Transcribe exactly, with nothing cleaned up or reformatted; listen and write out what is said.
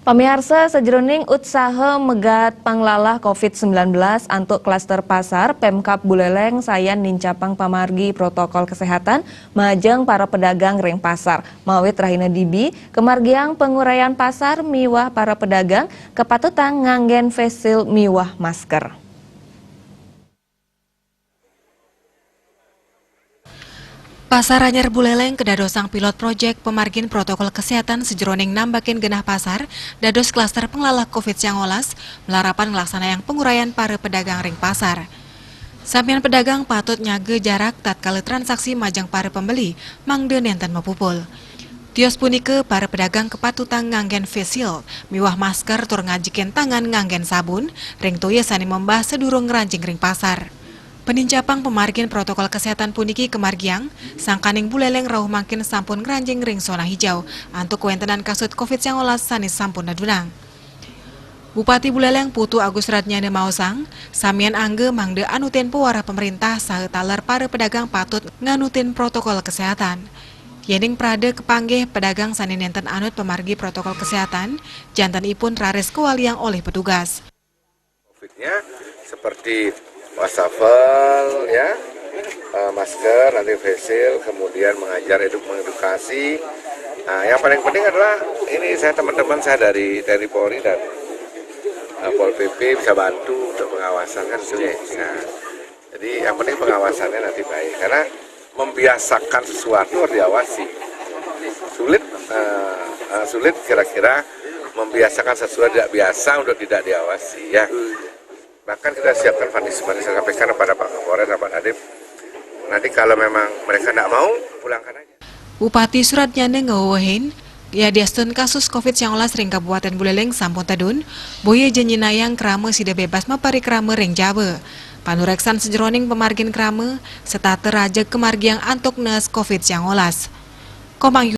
Pamiarsa, sajeroning utsaha megat panglalah covid sembilan belas antuk klaster pasar, Pemkab Buleleng sayan nincapang pamargi protokol kesehatan majeng para pedagang ring pasar. Mawit rahina dibi, kamargiang pangurayan pasar miwah para pedagang kapatutang nganggen face shield miwah masker. Pasar Anyar Buleleng kadadosang pilot projek pamargin protokol kesehatan sajeroning nambakin genah pasar dados klaster panglalah covid sembilan belas, malarapan nglaksanayang pangurayan para pedagang ring pasar. Samian pedagang patut nyaga jarak tatkala transaksi majeng para pembeli, mangda nenten mapupul. Tios punika, para pedagang kapatutang nganggen face shield miwah masker tur ngajikin tangan nganggen sabun ring toya sane membah sadurung ngranjing ring pasar. Panincapang pamargin protokol kesehatan puniki kamargiang, sangkaning Buleleng rauh mangkin sampun ngranjing ring zona hijau antuk kawentenan kasus covid sembilan belas sane sampun dadunang. Bupati Buleleng Putu Agus Ratnyana maosang, samian angga mangda anutin pawarah pamarintah saha taler para pedagang patut nganutin protokol kesehatan. Yening prada kapanggih pedagang sane nenten anut pamargi protokol kesehatan, janten ipun raris kawaliang olih petugas. Covid-nya seperti wastafel, ya, eh, masker, nanti face shield, kemudian mengajar edu-, mengedukasi. Nah, yang paling penting adalah ini, saya, teman-teman saya dari T N I Polri dan, eh, Pol P P bisa bantu untuk pengawasan, kan gitu ya. Nah, jadi yang penting pengawasannya nanti baik, karena membiasakan sesuatu harus diawasi. Sulit, eh, eh, sulit kira-kira membiasakan sesuatu tidak biasa untuk tidak diawasi, ya. Bahkan kita siapkan punishment, saya sampaikan kepada Pak Kapolres dan Pak Dandim. Nanti kalau memang mereka tidak mau, pulangkan aja. Bupati Suratnyana ngawewehin, yadiastun kasus covid sembilan belas ring Kabupaten Buleleng sampun tedun, boya ja nyinayang krama sida bebas maparikrama ring jaba. Panureksan sajeroning pamargin krama, setata raja kamargiang antuk naas covid sembilan belas. Komang